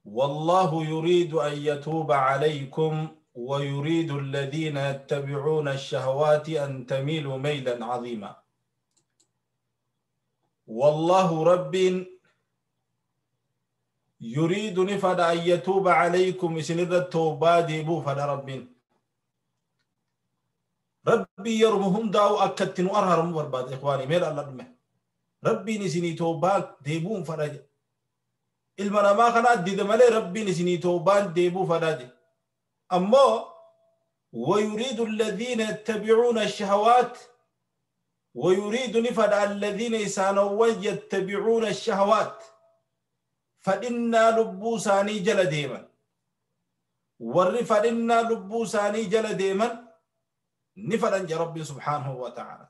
والله يريد أن يتوب عليكم ويريد الذين يتبعون الشهوات أن تميلوا ميلا عظيما. والله رب يريد نفد أن يتوب عليكم إسند التوبة ديبو فد رب ربي يرمهم داو أكتن أرهرم برباد إخواني ميل الله دمه ربي نسيني توبة ديبون فرج المنا خنا ديد مالي ربي نسيني توبة ديبو فرج. أما ويريد الذين يتبعون الشهوات ويريد نفد الذين يسانوا يتبعون الشهوات فإنا لبوساني جل ديما ور فإنا لبوساني جل ديما نفد يا ربي سبحانه وتعالى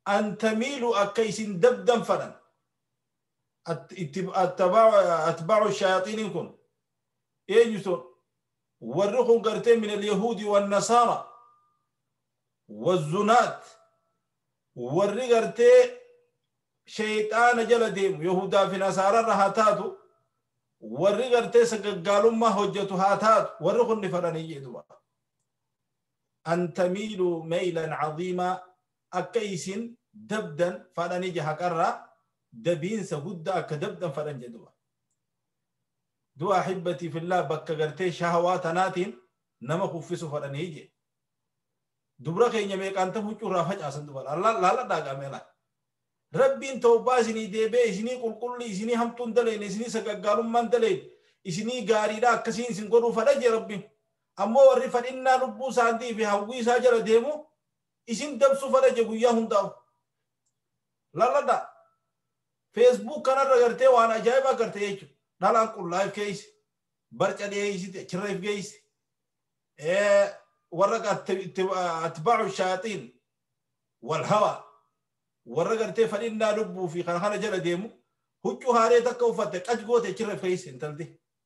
أن تميلوا أكيس دبدا فلن أتباع الشياطين يكون يجسون ورخوا قرتين من اليهود والنصارى والزنات ورقرتي شيطان جل ديم يهودا في نصارى رهاتاتو ورقرتي سقالوا ما هجتو هاتات ورخوا النفراني يدوا أن تميلوا ميلا عظيما أكيس دبدا فلن جهكرا دبين سهدا كدبدا فلن جدوا دو أحبتي في الله بكغرتي شهوات ناتين نما خفسو فلن يجي دبرا خينيا ميك أنت هجو رافج أسن دبر الله لا لا داغا ميلا ربين توبا سني ديبي سني قل قل سني هم تندلين سني سقالو من دلين سني غاري دا كسين سن غدو فدج ربي أما وري فإنا لبو ساندي في هوي ساجر ديمو isin dabsu fada je guyyaa hundaa'u lalladha Facebook kanarra gartee waan ajaa'ibaa gartee jechuudha dhalaan qullaa if keeyse barca dhiyeessite achirra if geeyse warra atbaacu shaaxiin wal hawa warra gartee fadhinnaa lubbuu fi kana kana jala deemu huccuu haaree takka uffatte qaj goote achirra if keeyse intalti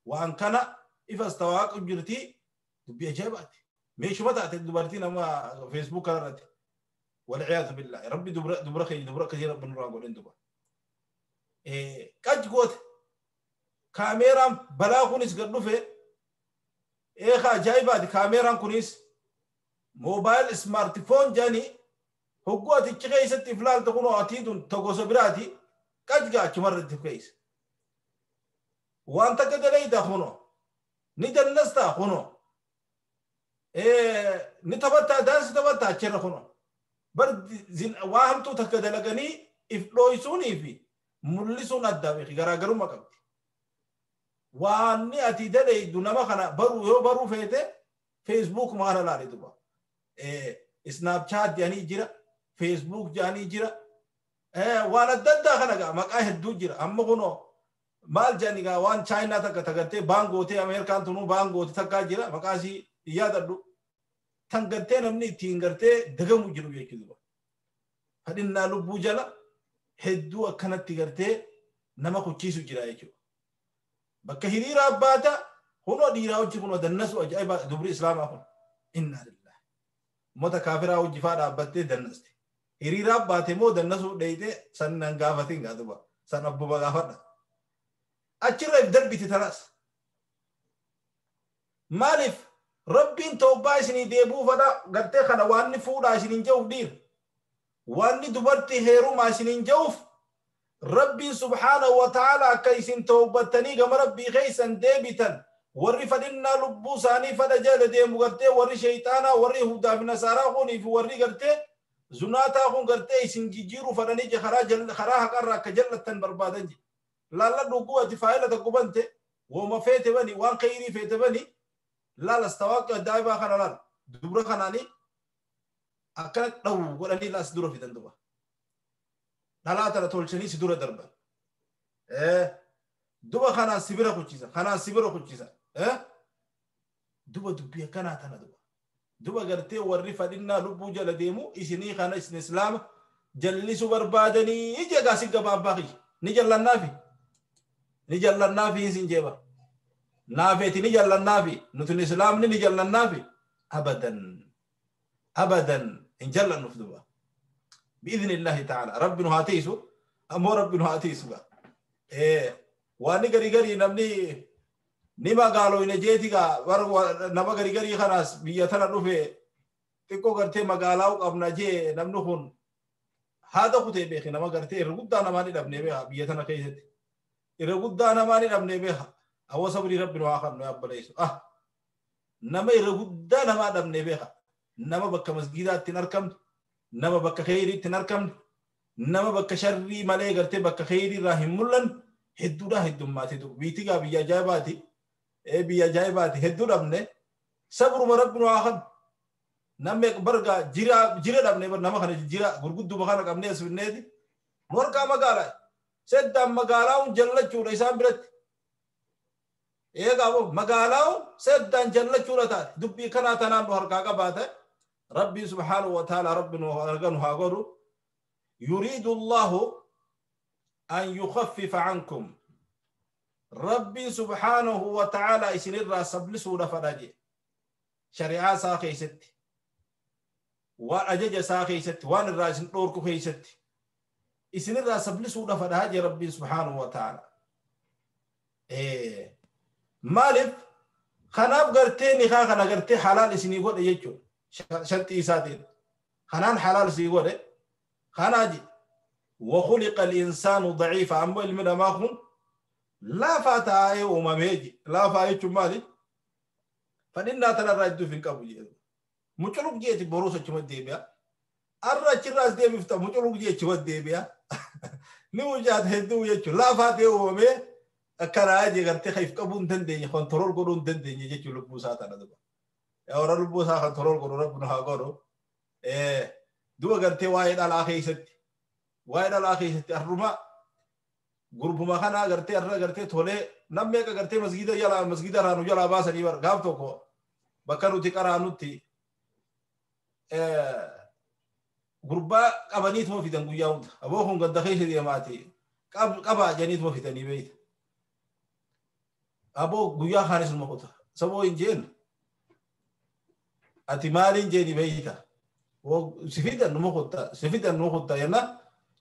waan kana ifas tawaaqu jirti dubbii ajaa'ibaati meeshuma taate dubartii nama Facebook kanarratti والعياذ بالله ربي دبر دبر خي دبر كثير رب نور قول دبر قد قوت كاميرا بلا كونيس قدو في إيه خا جايبة كاميرا كونيس موبايل سمارت فون جاني هو تشغي ست فلال تكونوا أتيدون تقوس براتي قد قا كمرة تكيس وأنت كده ليه خونو ندل نستا خونو إيه نتبتا دانس تبتا تشرا خونو بر زين واهم تو تكدلغني إفلويسوني في ملسون الدابي غراغرو مقبتي واني أتي دلي دونما خنا برو يو برو فيته فيسبوك ما أنا لاري دوبا إيه سناب شات جاني جرا فيسبوك جاني جرا إيه وانا ددا خنا مقا هدو جرا أما كونو مال جاني غا وان چاينا تك تغتي بانغوتي أمريكان تنو بانغوتي تكا جرا مقاسي ياددو تنغرتي نمني تينغرتي دغمو جرو يكيدو فدينا لبو جلا هدو أكنت تغرتي نما كوتشيسو جرا يكيو بك هريرا باتا هنو ديرا وجي هنو دنسو أجايبا دبري إسلام أخون إنا لله موتا كافرا وجي فادا باتي دنستي هريرا باتي مو دنسو ديتي سنن غافتين غادوبا سن أبو بغافتا أچرا دربتي تراس مالف ربين توبا إسني ديبو فدا غرتي خنا واني فودا إسني جوف دير واني دبرتي هيرو ما إسني جوف ربي سبحانه وتعالى كيسن توبتني كما ربي خيسا ديبتا وري فدنا لبو ساني فدا جل ديمو غرتي وري شيطانا وري هودا من نصارى خوني في وري غرتي زناتا خون غرتي إسن جيرو فدني جخرا جل خرا قرا كجلتن بربادنجي لا لا دوغو اتفايلة تقبنتي وما فيت بني وان خيري فيت بني لا لا استواك دايبا خنا لا دبر خناني أكلت لو ولاني لا سدورة في دندوبا لا ترى تولشني سدورة دربا إيه دوبا خنا سبيرة كوتشيسا خنا سبيرة كوتشيسا إيه دوبا دوبيا كنا تنا دوبا دوبا قرتي وري فدينا لبو جل ديمو إسني خنا إسن إسلام جلسوا بربادني يجي قاسي قباب باقي نجل النافي نجل النافي سنجيبا نافيتي نجل النافي نتن إسلام نجل النافي أبدا أبدا إن جل النفدوا بإذن الله تعالى ربنا هاتيسو أمو ربنا هاتيسو إيه Waan garii garii namni ni magaaloyne jeetigaa nama garii garii kanaas biyya tana dhufe xiqqoo gartee magaalaa qabna jee namni kun haada kutee beeki nama gartee irra guddaa namaa ni dhabnee beeka biyya tana keessatti irra guddaa namaa ni dhabnee beeka awwa sabrii rabbi nu haa kennu yabbaleessu ah nama irra guddaa namaa dhabnee beeka nama bakka masgiidaatti hin argamne nama bakka kheyriitti hin argamne nama bakka sharrii malee gartee bakka kheyrii irraa hin mul'anne hedduudha heddummaati biitigaa biyya ajaa'ibaati biyya ajaa'ibaati hedduu dhabne sabruma rabbi nu haa kennu namni barga jira jira dhabne nama kana jira gurgudduma kana qabnee as finneeti nu harkaa magaalaa seddaan magaalaa jallachuudha isaan biratti eegaa magaalaa seddaan jallachuudha taate dubbii kanaa tanaan nu harkaa qabaate rabbii subhaanahu wa ta'ala rabbi nu arganu haa godhu yuriidu allahu an yukhaffifa ankum rabbiin subhaanahu wa ta'ala isinirraa sablisuudha fadha jee shari'aa isaa keessatti waan ajaja isaa keessatti waan irraa isin dhoorku keessatti isinirraa sablisuudha fadhaa jee rabbiin subhaanahu wa ta'ala maaliif kanaaf gartee nikaa kana gartee halaal isinii godhe jechuudha sharxii isaatiin kanaan halaal isinii godhe kanaa je وخلق الإنسان ضعيفا أما ilmi namaa kun laafaa taa'ee uumamee je laafaa jechuun maali fadhinnaa tanarraa iddoo hin qabu jedhu muculuk jeeti boruus achuma deebi'a arra achirraas deebifta muculuk jee achuma deebi'a ni mujaata hedduu jechuun laafaa ta'ee uumamee akkanaa jee gartee if qabuu hin dandeenye kontirool godhuu hin dandeenye jechuun lubbuu isaa tana duba warra lubbuu isaa kontirool godhu rabbi nu haa godhu duba gartee waa'ee dhalaa keessatti waa'ee dhalaa keessatti arruma gurbuma kanaa gartee arra gartee tolee nam meeqa gartee masgiida jalaa masgiida irraa nu jalaa baasanii bar gaaf tokko bakka nuti qaraanutti gurbaa qabaniituma fidan guyyaa hunda aboo kun ganda keessa deemaati qabaa jedhaniituma fidanii beeyta aboo guyyaa kaanis numa kuta saboo hin jeen ati maaliin jeeni beeyta si fidan numa kutta si fidan numa kutta jenna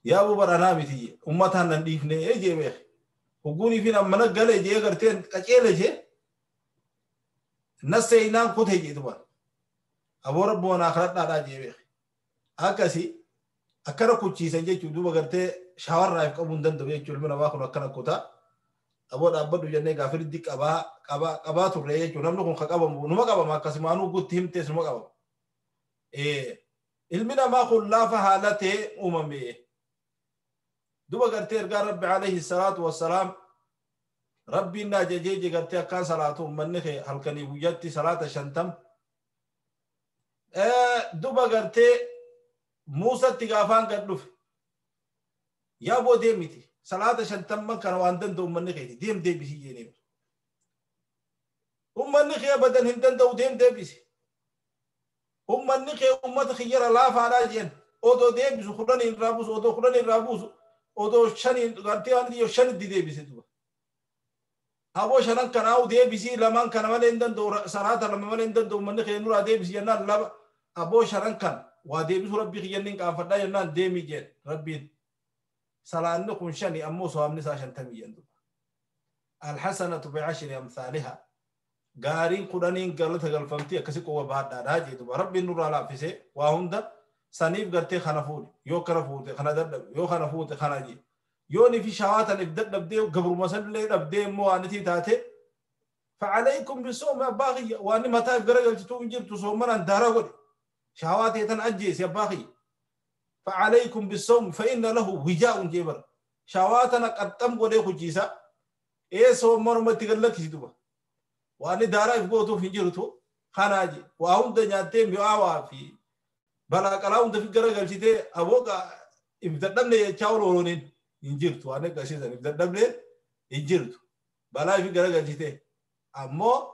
yaa buu baranaa miti ummataan nan dhiifne ee jee beek hogguunii fi mana gale jee garteen qaceele jee nasseenaan kute jee duba aboo rabbi waan akhiradhaadhaa jee beek akkasi akkana kuchiisan jechuun duuba gartee shaawarraa if qabuu hin danda'u jechuun ilmi namaa kun akkana kutaa aboo dhaabbadhu jennee gaafirri qabaa qabaa qabaa turre jechuun namni kun ka qabamu numa qabama akkasumaanuu guutti himtees numa qabama. Ilmi namaa kun laafa haala ta'e uumame. Duba gartee ergaa rabbi alayhi salaatu wassalaam rabbiin na ajajeeje gartee akkaan salaatu uummanni kee halkanii guyyaatti salaata 50. Duba gartee Muusatti gaafaan gad dhufe yaa boo deemiti salaata 50 kana waan danda'u uummanni keeti deem deebisii jeenee uummanni kee abadan hin danda'u deem deebisi uummanni kee uummata kiyyara laafaadhaa jeen odoo deebisu 10 irraa buusu odoo 10 irraa buusu odoo 5 gartee waan dhiyoo 5tti deebise duba aboo 5 kanaa'u deebisii 2 kana malee hin danda'u salaata 2 malee hin danda'u uummanni kee nurraa deebisi jennaan 2 aboo 5 kana waa deebisu rabbii kiyyannin qaanfadhaa jennaan deemii jeen rabbiin salaanni kun 5 ammoo sawaabni isaa 50 jedhu alhasanatu bi'ashri amsaaliha gaariin 10 galata galfamtii akkasi qowa baadhaadhaa jedhu rabbiin nurraa laaffisee waa hunda saniif gartee kana fuudhe yoo kana fuute kana dadhabe yoo kana fuute kana jee yoo ni fi shawaatan if dadhabdee gabruma sanillee dhabdee immoo waan itti taate فعليكم بالصوم abbaa kiyya waan mataa if garagalchituu hin jirtu soomanaan daaraa godhe شهواتي تنأجيس يا باخي فعليكم بالصوم فإن له وجاء جبر شهواتنا قدم قولي خجيسا إيه صوم مرمى تقلك سيدوبا وأني دارا يفقوتو في جيرتو خاناجي وأهم دنياتين بيعوا في بلا كلاهم دفي قرقل سيدي أبوك إبتدمني يتشاورونين إنجيرتو أنا كسيسا إبتدمني إنجيرتو بلا في قرقل سيدي أمو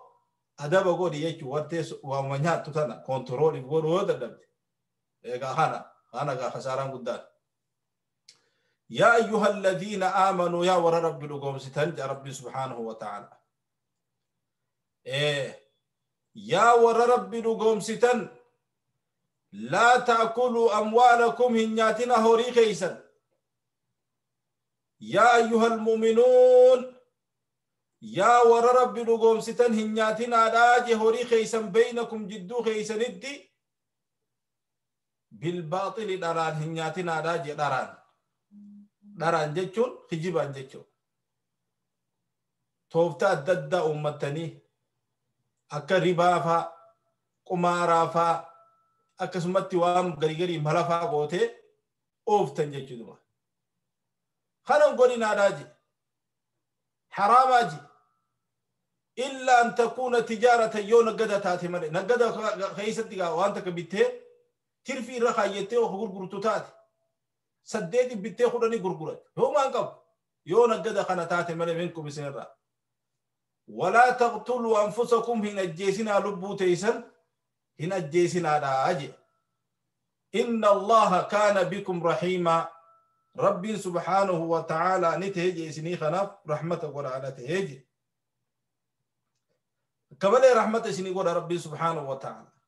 adaba godhi jechuun wartee waamuma nyaattu tana kontirooliif godhu yoo dadhabde egaa kana egaa kasaaraan guddaan. Yaa ayyuha alladhiina aamanuu yaa warra rabbi dhugoomsitan jaa rabbi subhaanahu wa ta'ala. Yaa warra rabbi dhugoomsitan laa ta'kuluu amwaalakum hin nyaatina horii keeysan. Yaa ayyuha almu'minuun Yaa warra Rabbi dhugoomsitan hin nyaatinaadhaa je horii keeysan beeynakum jidduu keeysanitti bilbaaxili dharaan hin nyaatinaadhaa je. Dharaan, dharaan jechuun kijibaan jechuun tooftaa adda addaa uummattanii akka ribaa faa, qumaaraa faa, akkasumatti waan garii garii mala faa gootee ooftan jechuudha. Kanan godhinaadhaa je, haraamaa je. Illa an takuuna tijaaratan, yoo naggada taate malee. Naggada keessatti waan takka bittee tirfii irra kaayyattee of gurgurtu taate, 8 bittee 10 gurguratte, hoomaan qabu yoo naggada kana taate malee. Minkum isinirraa. Walaa taqtuluu anfusakum, hin ajjeesinaa lubbuu teeysan hin ajjeesinaadhaa je. Inna Allaha kaana bikum rahiimaa, Rabbiin subhaanahu wa ta'aalaa ni ta'e je isinii kanaaf rahmata godhaadha ta'ee je. Akka malee rahmata isinii godha Rabbiin subhaanahu wa ta'aalaa.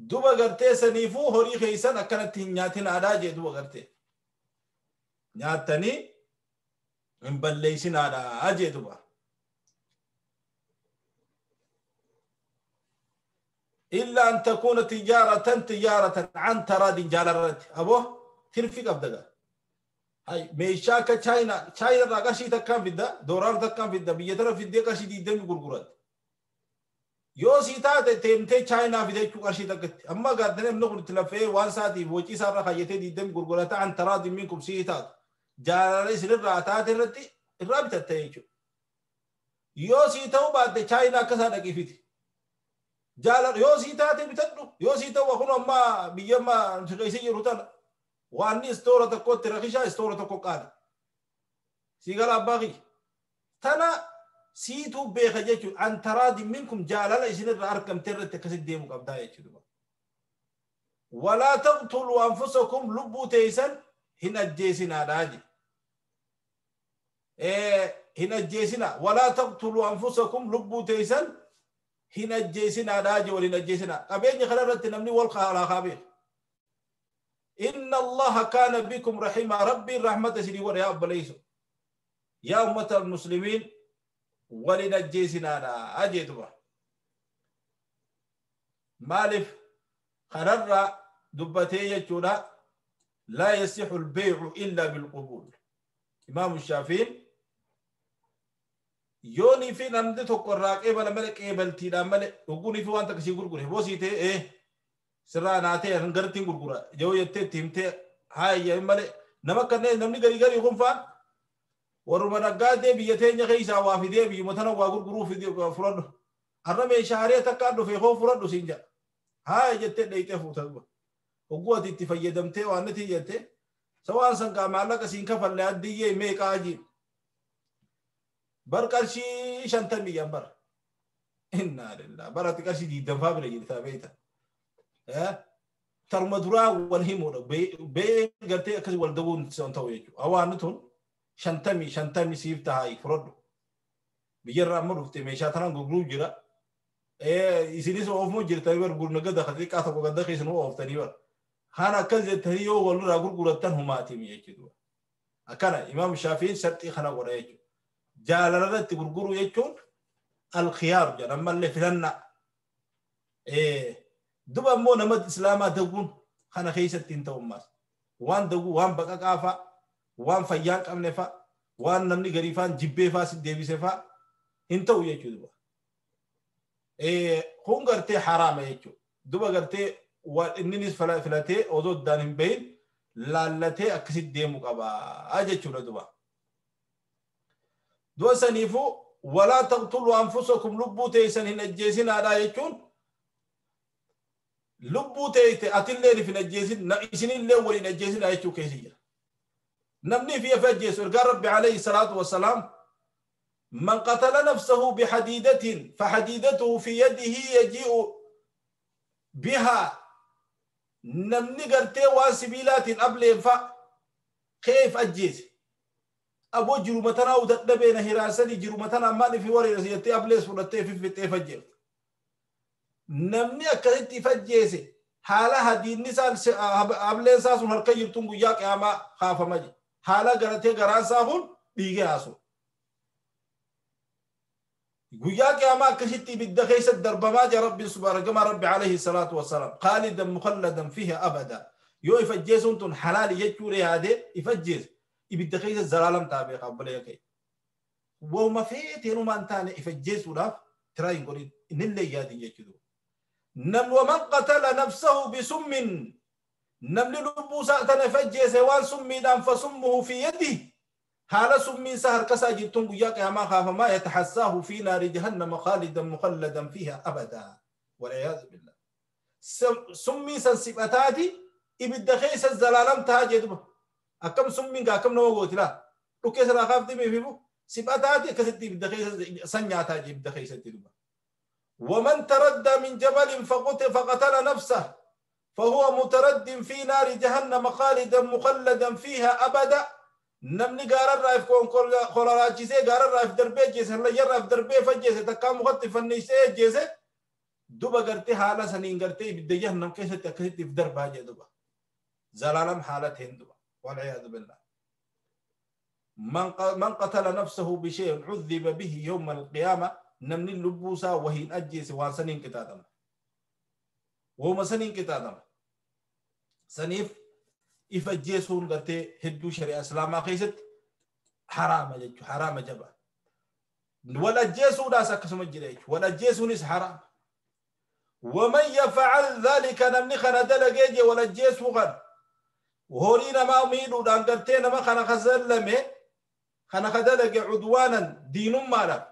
Duba gartee saniifuu horii keeysan akkanatti hin nyaatinaadhaa jee. Duba gartee nyaattanii hin balleeysinaadhaa jee duba. Illa an takuuna tijaaratan, tijaaratan an taraadin, jaalarratti aboo tirfi qabda. Hay, meeshaa akka Chaayinaa, Chaayinaa irraa qarshii takkaan fidda, doolaara takkaan fidda, biyya tana fiddee qarshii 20 gurguratte. Yoo sii taate teemtee Chaayinaa fide jechuu qarshii takkatti. Amma gaartanii namni kun itti lafee waan isaatiif wacii isaarra kaayyatee 20 gurgurata. An taraadin minkum sii taatu. Jaalala isinirraa taate irratti irraa bitatte jechuudha. Yoo sii ta'uu baatte Chaayinaa akkasaa dhaqii fidi. Jaalala yoo sii taate bitadhu. Yoo sii ta'u kun amma biyya amma keessa jiru tana. Waan istoora tokkotti rakishaa, istoora tokko qaali. Sii gala abbaa kiyya. Tana siituu beeka jechuudha. An taraadin minkum, jaalala isinirraa argamte irratti akkasitti deemu qabdaa jechuudha. Walaa taqtuluu anfusakum, lubbuu teeysan hin ajjeesinaadhaa je. Hin ajjeesina. Walaa taqtuluu anfusakum, lubbuu teeysan hin ajjeesinaadhaa je, wal hin ajjeesina. Qabeenya kana irratti namni wal halaakaa beeka. Inna Allaha kaana bikum rahima, Rabbiin rahmata isinii godha yaa obboleeyso. Yaa ummata muslimiin, walin ajjeesinaadha jeetuba. Maaliif kanarraa dubbatee jechuudha? Laa yasixu lbeycu illa bilqubul. Imaamu Shaafiin yoonii fi namni tokko irraa qeebala malee, qeebaltiidhaan malee, dhugguunii fi waan takka sii gurgure boosii ta'e sirraa naa ta'e garatti hin gurgura yoo jettee itti himtee haayya malee, nama kanneen namni garii garii kun faan warruma naggaadee biyya teenya keessaa waa fidee biyyuma tana waa gurguruu fudhadhu. Har'a meeshaa haree takkaan dhufe hoo fudhadhu siin jedha. Haaya jettee dheeyxee fuuta duba. Hogguu ati itti fayyadamtee waan niti jettee sawaan san kaa maallaqa siin kafalle addiyyee meeqaa ajiin. Bar qarshii 50 yan bar. Innaa lillaa bara ati qarshii 20 bira jirtaa beeyta. Taruma duraa wal himuudha. Bee gartee akkasii wal dabuun ta'u jechuudha. Hawaanni tun 50 50 siif tahaa fudhadhu. Biyyarraa amma dhufte meeshaa tanaan gurguruu jira. Isinis oofmoo jirtanii bar gurnagada xiqqaa tokko ganda keessanuu ooftanii bar. Haan akkas jettanii yoo walirraa gurgurattan humaatiimi jechuudha. Akkana Imaam Shaafiin sharxii kana godha jechuudha. Jaalala irratti gurguruu jechuun alkhiyaaru jedha ammallee filannaa. Duba immoo nama islaamaa daguun kana keessatti hin ta'u ammaas. Waan daguu, waan baqaqaa fa'a, waan fayyaa hin qabne fa'a, waan namni garii fa'aan jibbee fa'a si deebise fa'a hin ta'u jechuudha. Kun gartee haraama jechuudha. Duba gartee inninis filatee osoo addaan hin bahin laallatee akkasitti deemuu qaba jechuudha duba. Du'a saniifuu walaa taqtuluu anfusakum, lubbuu teessan hin ajjeesinaadha jechuun lubbuu teeyte atillee hin ajjeesin, isinillee waliin ajjeesinaa jechuu keessa jira. Namni fi ajjeesu ergaa Rabbi alayhi salaatu wassalaam من قتل نفسه بحديدة فحديدته في يده يجيء بها. Namni gartee waan sibiilaatiin ableen fa keef ajjeese, aboo jiruma tanaa dadhabee na hiraasanii jiruma tanaa maal fi wareerasa jettee ablees fudhattee fiffixee fajjeefte. Namni akkasitti fajjeese haala hadiinni isaan ableen isaa sun harka jirtuun guyyaa qiyaamaa kaafama je. Haala garatee garaan isaa kun dhiigee haasu. Guyyaa qiyaamaa akkasitti ibidda keessa darbamaa jira Rabbiin subhaana gama Rabbi alayhi salaatu wassalaam. Khaalidan mukhalladan fiiha abada. Yoo if ajjeesuun tun halaali jechuudha yaadee if ajjeese ibidda keessa zalaalam ta'a beekaa obboleeyyan keenya. Wauma feeteenumaa hin taane if ajjeesuudhaaf tiraa hin godhin innillee yaadin jechuudha. Namni waman qatala nafsahu bisummin namni lubbuu isaa tana if ajjeese waan summiidhaan fasummuhu fi yadihi haala summiin isaa harka isaa jirtuun guyyaa qiyaamaa kaafamaa yatahassaahu fi naari jahannama khaalidan mukhalladan fiiha abadaa wal'iyaadu billah. Summii san siphataati ibidda keessa zalaalam tahaa jee duba. Akkam summiin gaa akkam nama gooti laa dhukkee sirraa kaafti miififu siphataati akkasitti ibidda keessa san nyaataa jee ibidda keessatti duba. ومن تردى من جبل فقتل نفسه فهو مترد في نار جهنم خالدا مخلدا فيها أبدا. نمني قارر رايف كون خلاراجيسي قارر رايف دربي جيسي هلا رايف دربي فجيسي تكام مغطي فنيسي جيسي دوبا قرتي حالة سنين قرتي بدي جهنم كيسة تكسيتي في دربها جي دوبا زلالم حالتهن دوبا والعياذ بالله. من قتل نفسه بشيء عذب به يوم القيامة. نمني اللبوسة وهي أجيسي وان سنين كتادم وما سنين كتادم سنيف if ajjeesuun gartee hedduu shari'a islaamaa keessatti haraama jechuudha. Haraama jabaa. Wal ajjeesuudhaas akkasuma jira jechuudha. Wal ajjeesuunis haraama. ومن يفعل ذلك namni kana dalagee jee wal ajjeesuu kana horii namaa miidhuudhaan gartee nama kana kasallame kana ka dalage cudwaanan diinummaadhaan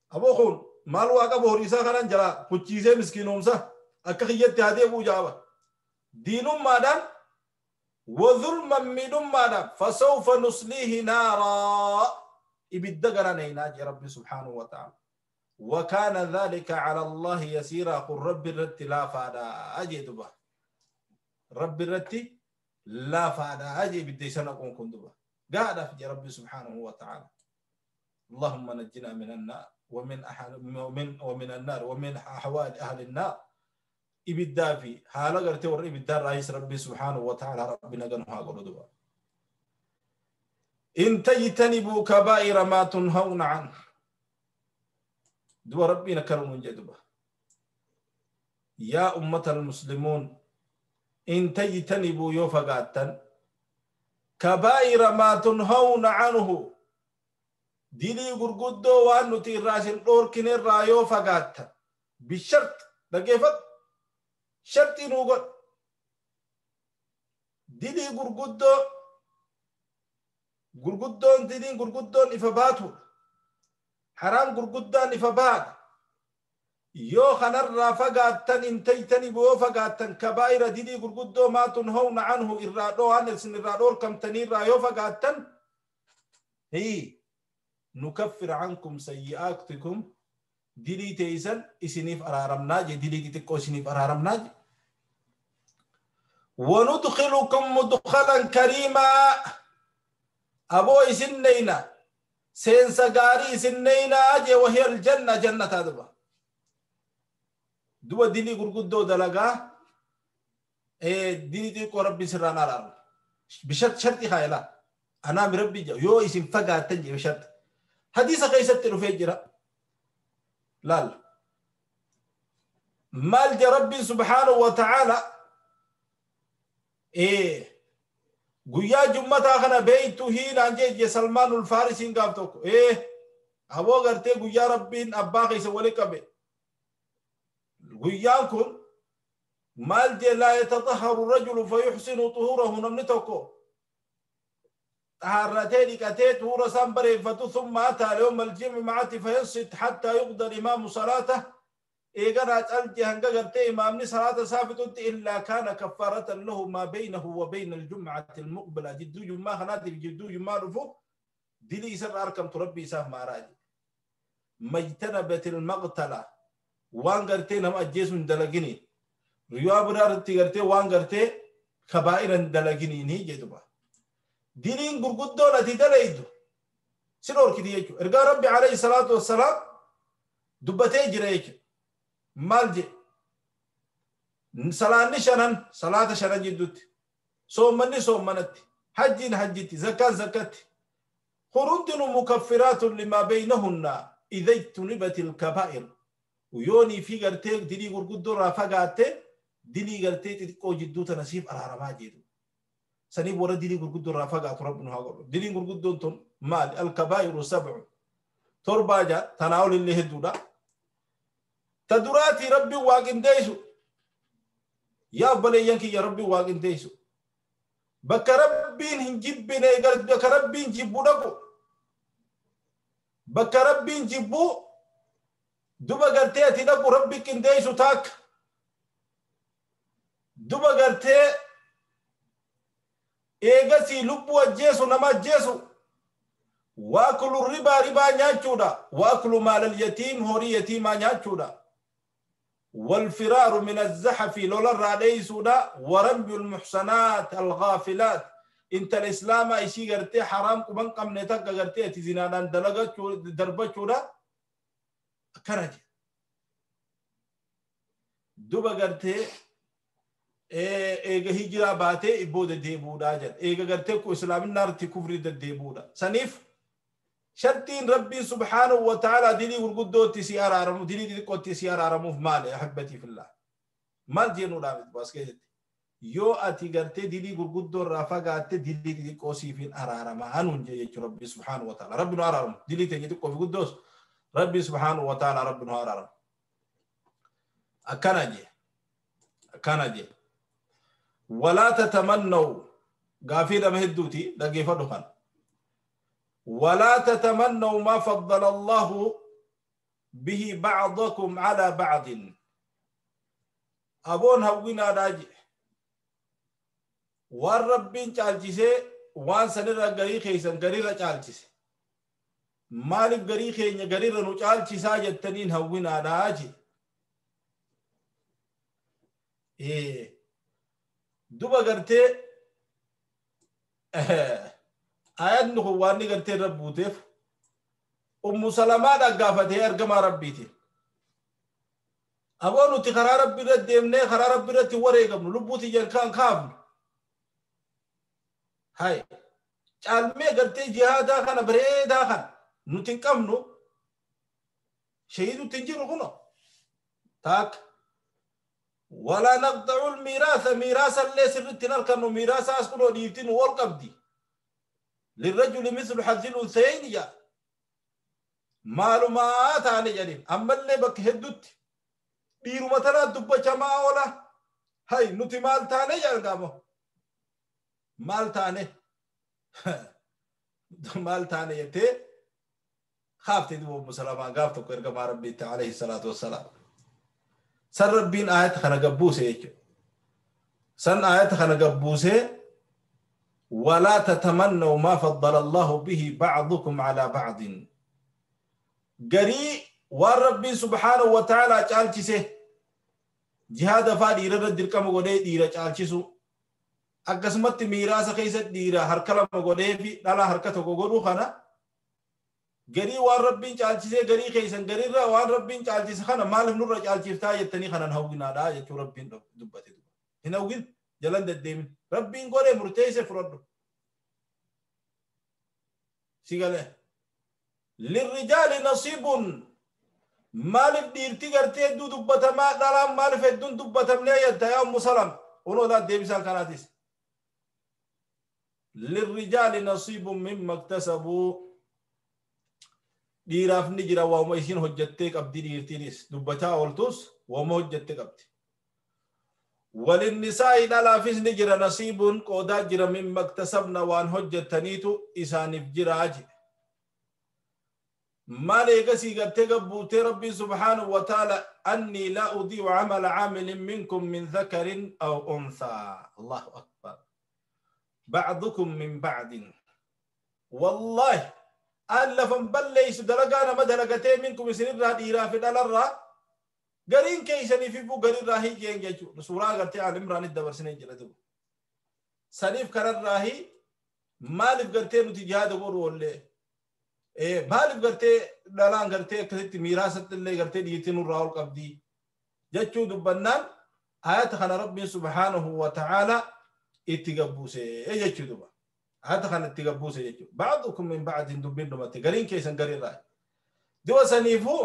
aboo kun maal waa qabu horii isaa kanan jala kuchiisee miskiinoomsa akka kiyyatti haa deebi'u jaaba diinummaadhaan وظلما مدمانا فسوف نصليه نارا إبدغرنا يا رب سبحانه وتعالى. وكان ذلك على الله يسيرا. قل رب الرت لا فادا أجي دبا رب الرت لا فادا أجي بدي سنقون كندبا قاعدة في رب سبحانه وتعالى. اللهم نجنا من النار ومن أحد ومن النار ومن أحوال أهل النار. ibiddaa fi haala gartee warra ibiddaa raayis rabbi subhaanahu wa ta'ala rabbi nagan haa godhu duba. In tajtanibuu kabaa'ira maa tunhawna an duba rabbiin akkana nuun jedhe duba. Yaa ummata almuslimuun in tajtanibuu yoo fagaattan kabaa'ira maa tunhawna anhu dilii gurguddoo waan nuti irraa isin dhoorkine irraa yoo fagaattan bishart dhaggeeffadhu shartii nuu godhu dilii gurguddoo gurguddoon diliin gurguddoon ifa baatudha haraam gurguddaan ifa baadha yoo kanarraa fagaattan in tajtanibu yoo fagaattan kabaa'ira dilii gurguddoo maa tunhawna anhu irraa dho'an isin irraa dhoorkamtaniirraa yoo fagaattan nukaffir ankum sayyi'aatikum dilii teeysan isiniif araaramnaa je dilii xixiqqoo isiniif araaramnaa je wanudkhilukum mudkhalan kariimaa aboo isin neyna seensa gaarii isin neynaa je wahiya aljanna jannataa duba duba dilii gurguddoo dalagaa dilii xixiqqoo rabbi sirraan araarama bishart sharti kaayela anaami rabbi yoo isin fagaattan je bisharti hadiisa keessatti dhufee jira laal maal je rabbiin subhaanahu wa ta'aala guyyaa jummataa kana beeytu hiinaan jee Salmaanul Faarisiin gaaf tokko aboo gartee guyyaa rabbiin abbaa keessa wali qabe guyyaan kun maal jee laa yatataharu rajulu fayuxsinu xuhurahu namni tokko طهارتين dhiqatee xuhura isaan bareeffatu ثم أتى يوم الجمعة فينصت حتى يقضى الإمام صلاته إيقنا ألجي هنگا قرتي إمامني صلاة سافتت إلا كان كفارة له ما بينه وبين الجمعة المقبلة جدو جمعة خناتي جدو جمعة رفو دلي سر أركم تربي ساه ماراجي ما اجتنبت المقتلة وان قرتي نم أجيسون دلقني ريواب رارتي قرتي وان قرتي كبائرا دلقني ني جدوبا دلين قرقدو التي دليدو سنور كدي يجو إرقى ربي عليه الصلاة والسلام دبتي جريك مالجي صلاة شنن صلاة شنن جدوت صومني صومنت حجين حجتي زكاة زكاتي خرندن مكفرات لما بينهن Idha ijtunibatil kabaa'ir. Yoonii fi gartee dilii gurguddoo irraa fagaatte dilii gartee xixiqqoo jidduu tana siif araaramaa jedhu. Saniif warra dilii gurguddoo irraa fagaatu Rabbi nu haa godhu. Diliin gurguddoon tun maali? Alkabaa'iru sab'u. Torbaa jaa tanaa ol illee hedduudha. Ta duraatii Rabbiin waaqindeessu. Yaa obboleeyyan kiyya, Rabbiin waaqindeessu. Bakka Rabbiin hin jibbine, bakka Rabbiin jibbu dhaqu. Bakka Rabbiin jibbu duba gartee ati dhaqu Rabbi qindeessu taakka. Duba gartee eegasii lubbuu ajjeesu, nama ajjeesu. Waakulu ribaa, ribaa nyaachuudha. Waakulu maalal yatiim, horii yatiimaa nyaachuudha. والفرار من الزحف لولا الراديسودا. ورمي المحصنات الغافلات، انت الاسلام ايشي غرتي حرام قبن قمنه تك غرتي تزينادان دلغچو دربچودا كرج دوبا غرتي eega hijiraa baatee ibboo deddeebi'uudha jedha. Eega gartee ku islaaminaarti kufrii deddeebi'uudha. Saniif shartiin Rabbiin subhaanahu wa ta'ala dilii gurguddootti si araaramu, dilii xixiqqootti si araaramuuf maali? Ahibbatii fillah. Maal jennuudhaa miti as keessatti? Yoo ati gartee dilii gurguddoo irraa fagaatte dilii xixiqqoo siif hin araarama hanuun jee jechuudha Rabbi subhaanahu wa ta'ala. Rabbi nu araaramu. Dilii teenya xiqqoo fi guddoos Rabbi subhaanahu wa ta'ala Rabbi nu araaramu. Akkana jee. Akkana jee. ولا تتمنوا، غافي nama hedduuti dhaggeeffadhu kana. ولا تتمنوا ما فضل الله به بعضكم على بعض. Aboon hawwinaadhaa jedhe. Waan Rabbiin caalchisee waan sanirra garii keessan gariirra caalchise. Maaliif garii keenya gariirra nu caalchisaa jettaniin hawwinaadhaa jedhe. Duba gartee ayatni kun waan inni gartee irra buuteef Ummu Salamaadhaan gaafatee ergamaa Rabbiitiin. Aboo, nuti karaa Rabbi irra deemnee karaa Rabbi irratti wareegamnu, lubbuu tiyyan kan kaafnu. Hay, caalmee gartee jihaadaa kana bareedaa kana nuti hin qabnu, shahiidutti hin jiru kuno. Taakka. ولا نقطع الميراث، ميراث اللي سرت نركن ميراث أسكنوا ديتين والقبدي، للرجل مثل حظ الأنثيين. يا maalumaa taane jedheen. Ammallee bakka hedduutti dhiiruma tanaa dubbachamaa oola. Hay, nuti maal taane jedhan gaamo, maal taane, maal taane jettee kaaftee duuba Ummu Salamaa gaaf tokko ergamaa Rabbiitti alayhi salaatu wassalaam. San Rabbiin aayata kana gabbuuse jechuudha. San aayata kana gabbuusee: ولا تتمنوا ما فضل الله به بعضكم على بعض. Garii waan Rabbiin subhaanahu wa ta'ala caalchise, jihaada faa dhiirarra dirqama godhee dhiira caalchisu, akkasumatti miiraasa keessatti dhiira harka lama godhee fi dhala harka tokko godhuu kana, garii waan Rabbiin caalchisee garii keessan gariirra waan Rabbiin caalchise kana maaliif nurra caalchiftaa jettanii kanan hawwinaadha jechuu Rabbiin dubbate. Hin hawwin, jalan deddeemin. Rabbiin godhe murteesse, fudhadhu. Si galee? للرجال نصيب. Maaliif dhiirti gartee hedduu dubbatamaa, dhalaan maaliif hedduun dubbatamnee jetta yaa Ummu Salam? Unoo deebisaan kanaatis. للرجال نصيب مما اكتسبوا. Dhiiraaf ni jira waama isiin hojjettee qabdi. Dhiirtiinis dubbachaa ooltus waama hojjettee qabdi. وللنساء, dhalaafis ni jira, نصيب, qoodaa jira, مما اكتسبن, waan hojjettaniitu isaaniif jira jedhe. Maal eegasii gartee gabbuutee Rabbiin subhaanahu wa ta'ala: أني لا أضيع عمل عامل منكم من ذكر أو أنثى. الله أكبر. بعضكم من بعض. والله an lafan balleeysu dalagaa nama dalagatee منكم, isinirraa, dhiiraa fi dhalarraa gariin keeysanii fi gariirraa hiyyeen jechuudha. Suuraa gartee Al Imraanitti dabarsinee jira duba. Saniif kanarraahi maaliif gartee nuti jihaada godhu oollee, maaliif gartee dhalaan gartee akkasitti miiraasatti illee gartee dhiirtii nurraa ol qabdii jechuu dubbannaan ayata kana Rabbiin subhaanahu wa ta'ala itti gabbuuse jechuu duba. Ayata kana itti gabbuuse jechuu. بعضكم من بعض, dubbiin dhumatti, gariin keessan gariirraa. Duba saniifuu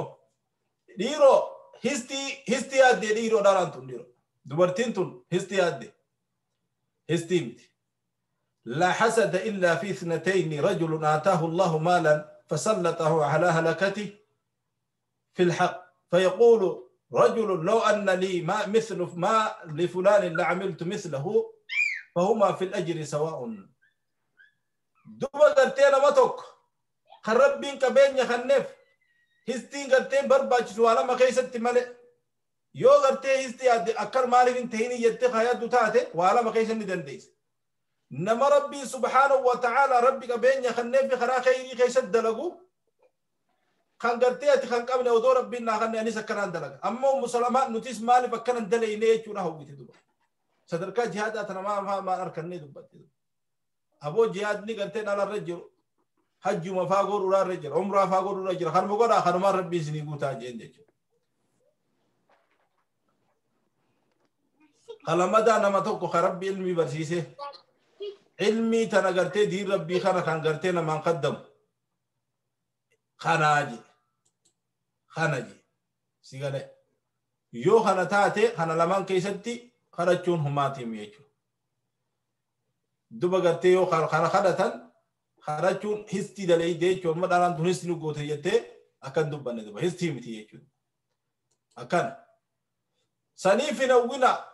dhiiroo histii yaaddee dhiiroo dhalaan tun dhiiroo dubartiin tun histii yaadde histii miti. لا حسد إلا في اثنتين رجل آتاه الله مالا فسلطه على هلكته في الحق فيقول رجل لو أن لي ما مثل ما لفلان لعملت مثله فهما في الأجر سواء. دوبا قرتين متوك خربين كبين يخنف هستين قرتين برباش سوالا ما خيست ملئ يو قرتين هستي أكر مالك انتهيني يتخ يدو تاتي وعلى ما خيست ندنديس. نما ربي سبحانه وتعالى ربي كبين يخنف خرا خيري خيست دلقو خان قرتي خان قبل ودور ربي نا خان اني سكران دلق اما مسلمات نتيس مالي بكرن دليني يچونا هو دوبا صدركا جهاد اتنا ما اركني دوبا ابو جهاد ني قرتي دال الرجل حج ما فاغور ولا الرجل عمره فاغور ولا الرجل خان مغدا خان ما ربي سني غوتا جين جچ قلمدا نما توكو ربي علمي برسيسه علمي تنا قرتي دين ربي خان خان قرتي ما قدم خناجي خناجي سيغاله يو خنا تاتي خنا لمان كيستي خرجون هماتي ميچو دوبا قرتي يو خنا خدتن خرجون هستي دلي ديچو ما داران تون هستي نغوته يته اكن دوبنه دوبا هستي متي يچو اكن سنيف نونا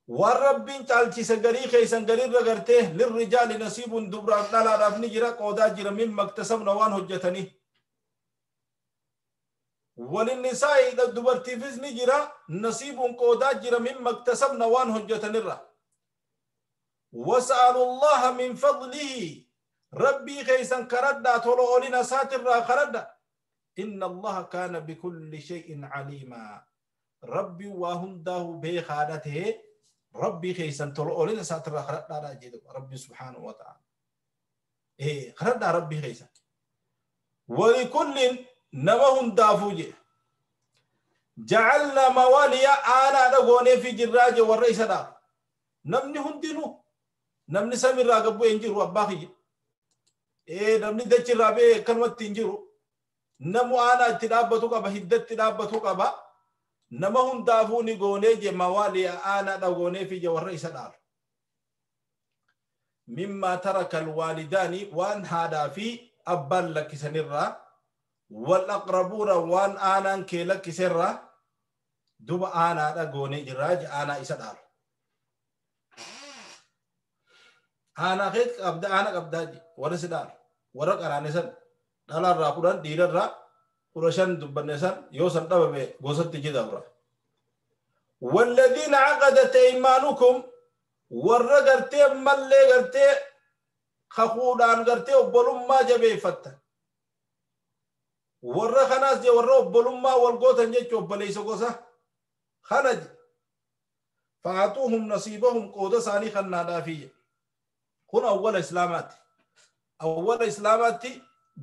والربين تعالشي سغري خيسن غري رغرته للرجال نصيب دبر دلا رافني جرا قودا جرا مما اكتسبنا وان حجتني وللنساء دبرتي فزني جرا نصيب قودا جرا مما اكتسبنا وان حجتني را واسأل الله من فضله ربي خيسن كردا تولو اولنا ساتر را خردا ان الله كان بكل شيء عليما ربي وهم داه بخادته ربي خيسن تولو اولنا ساتر را خردا را ربي سبحانه وتعالى ايه خردا ربي خيسن ولكل نمهم دافوجي جعلنا مواليا انا دغوني في جراج والرئيس دا نمني هندينو نمني سمير راغبو انجيرو اباخي ايه نمني دچ رابي كلمه انجيرو نمو انا تدابتو قبا هدت تدابتو قبا نمهم دافوني غوني جي مواليا انا دغوني في والرئيس دا مما ترك الوالدان وان هذا في ابان لك سنرا والأقربون وان آنان كي لك سرا دوب آنا دا غوني جراج آنا إسدار آنا خيط أبدا آنا أبدا جي ورا سدار ورا قراني سن دالا را قران ديرا را قرشان دبني سن يوسن دببه غوست جي دورا والذين عقدت ايمانكم ورا غرتي ملي غرتي خخودان غرتي وبلوم ما جبه فت warra kanaas je warra obbolummaa wal gootan jechu obboleessa gosa kana fa'atuhum nasiibahum qooda isaanii kannaadhaafiyye kun awwala islaamaatti awwala islaamaatti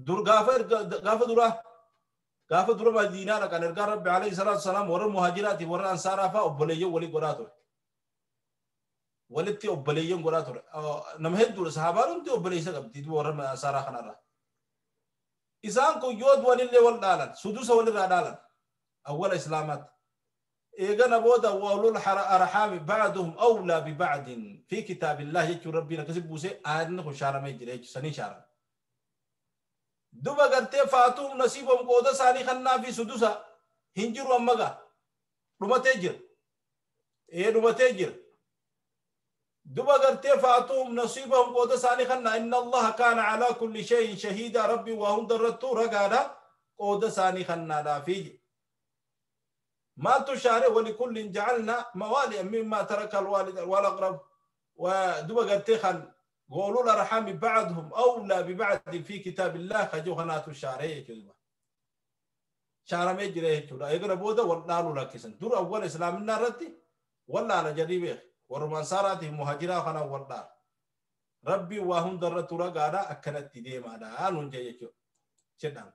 dur gaafa dura madiinaa dhaqan ergaa rabbi alayhi salaatu wasalaam warra muhaajiraati warra ansaaraa faa obboleeyyan walii godhaa ture walitti obboleeyyan godhaa ture nama hedduudha sahaabaan hundi obboleessa qabdi warra ansaaraa kanarraa isaan kun yoo du'anillee wal dhaalan sudusa walirraa dhaalan awwala islaamaatti eegana booda waulul arhaami ba'duhum awlaa biba'din fi kitaabillah jechuun rabbiin akkasi buusee aadni kun shaaramee jira jechuun sanii shaarame duba gartee faatuum nasiibom qooda isaanii kannaa fi sudusa hin jiru amma gaa dhumatee jira ee dhumatee jira دوبا قرتي فاتوهم نصيبهم قود ثاني خنا ان الله كان على كل شيء شهيدا ربي وهم درتو رغادا قود ثاني خنا دا في ما تشاري ولكل جعلنا موالي مما ترك الوالد والاقرب ودوبا قرتي خن قولوا الارحام بعضهم اولى ببعض في كتاب الله خجو خنا تشاري كذبا شارمي جري كذا ايغنا بودا ولالو لكسن دور اول اسلامنا رتي ولا على جريبه ورمان ساراتي مهاجرا خنا وردا ربي وهم درت رغادا اكنت ديما دا نون جيجو شدان